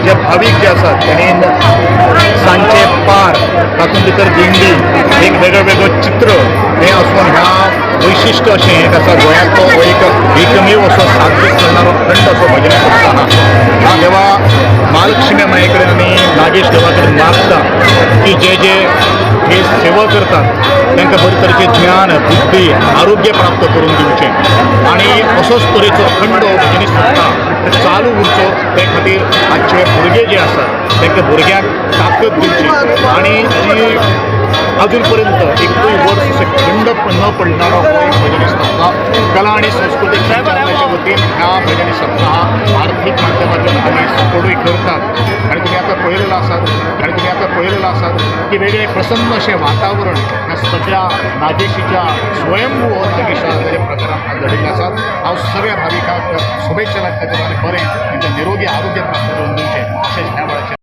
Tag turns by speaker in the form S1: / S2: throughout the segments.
S1: जे भावीक जे आसात तेणेन सांजचे पार, तातूंत भितर दिंडी, एक वेगळो वेगळो चित्र हें आसून ह्या वैशिश्ट अशें एक आसा. गोंयांतलो हो एक एकमेव असो 7 दीस चलणारो अखंड असो भजन सप्ताह हा. देवा महालक्ष्मी माये कडेन आमी नागेश देवा कडेन मागता की जे जे हे सेवा करतात तांकां बरे तरेचें ज्ञान, बुद्धी, आरोग्य प्राप्त करून दिवचें आनी असोच तरेचो अखंड हो भजनी सप्ताह चालू उरचो. ते खातीर आजचे भुरगे जे आसात तांकां भुरग्यांक ताकद दिवची आनी जी अजून पर्यंत एकूय वर्स अशें खंड न पडणारो हो एक भजनी सप्ताह कला आनी संस्कृतीक संचालनाच्या वतीन ह्या भजनी सप्ताह आर्थीक माध्यमांतल्यान आमी सपोर्टूय करतात. आनी तुमी आतां पळयलेलो आसात आनी तुमी आतां पळयलेलो आसात की वेगळें प्रसन्न अशें वातावरण ह्या सगळ्या नागेशीच्या स्वयंभू हो नागेशा ताच्या प्रकारात घडिल्लें आसात. हांव सगळ्या भाविकांक शुभेच्छा लागता आनी बरें तांकां निरोगी आरोग्य प्राप्त करून दिवचें अशेंच ह्या वेळाचेर.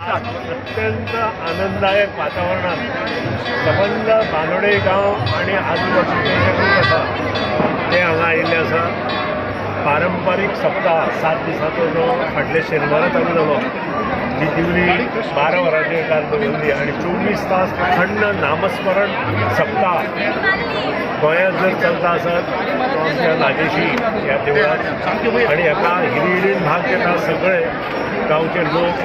S2: अत्यंत आनंददायक वातावरणात सबंद बांदोडे गांव आणि आजूबाजूचे जे लोक आसा ते हांगा आयिल्ले आसा. पारंपारीक सप्ताह 7 दिसांचो जो फाटल्या शेनवारा चालू जालो, जी दिवली 12 वरांचेर काल दवरली आनी 24 तास अखंड नामस्मरण सप्ताह गोंयांत जर चलता आसत तो आमच्या नागेशी ह्या देवळात आनी हाका हिरिहिरीन भाग घेता सगळे गांवचे लोक,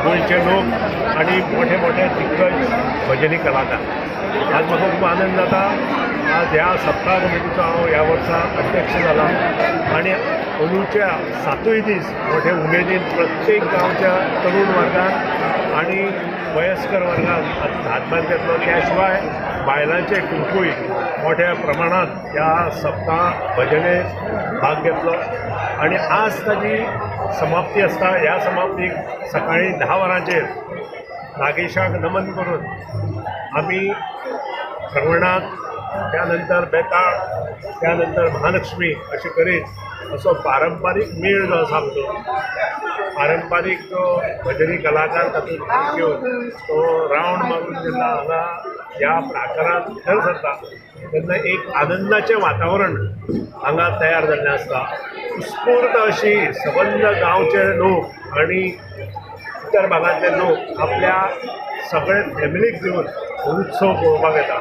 S2: गोंयचे लोक आनी मोठे मोठे दिग्गज भजनी कलाकार. आज म्हाका खूब आनंद जाता. आज ह्या सप्ताह कमिटीचो हांव ह्या वर्सा अध्यक्ष जाला आनी अंदूच्या 7 दीस मोठे उमेदीन प्रत्येक गांवच्या तरुण वर्गान आनी वयस्कर वर्गान हातभार घेतलो. त्या शिवाय बायलांचे ग्रुपूय मोठ्या प्रमाणात ह्या सप्ताह भजनेत भाग घेतलो आनी आज ताजी समाप्ती आसता. ह्या समाप्तीक सकाळीं 10 वरांचेर नागेशाक नमन करून आमी प्रवणात, त्यानंतर बेताळ, त्यानंतर महालक्ष्मी अशें करीत असो पारंपारीक मेळ जो आसा आमचो, पारंपारीक जो भजनी कलाकार तातूंत भाग घेवन तो रावंड मारून जेन्ना हांगा ह्या प्राकारांत भितर सरता तेन्ना एक आनंदाचें वातावरण हांगा तयार जाल्लें आसता. उत्स्फूर्त अशी सबंद गांवचे लोक आनी इतर भागांतले लोक आपल्या सगळे फॅमिलीक घेवन हो उत्सव पळोवपाक येता.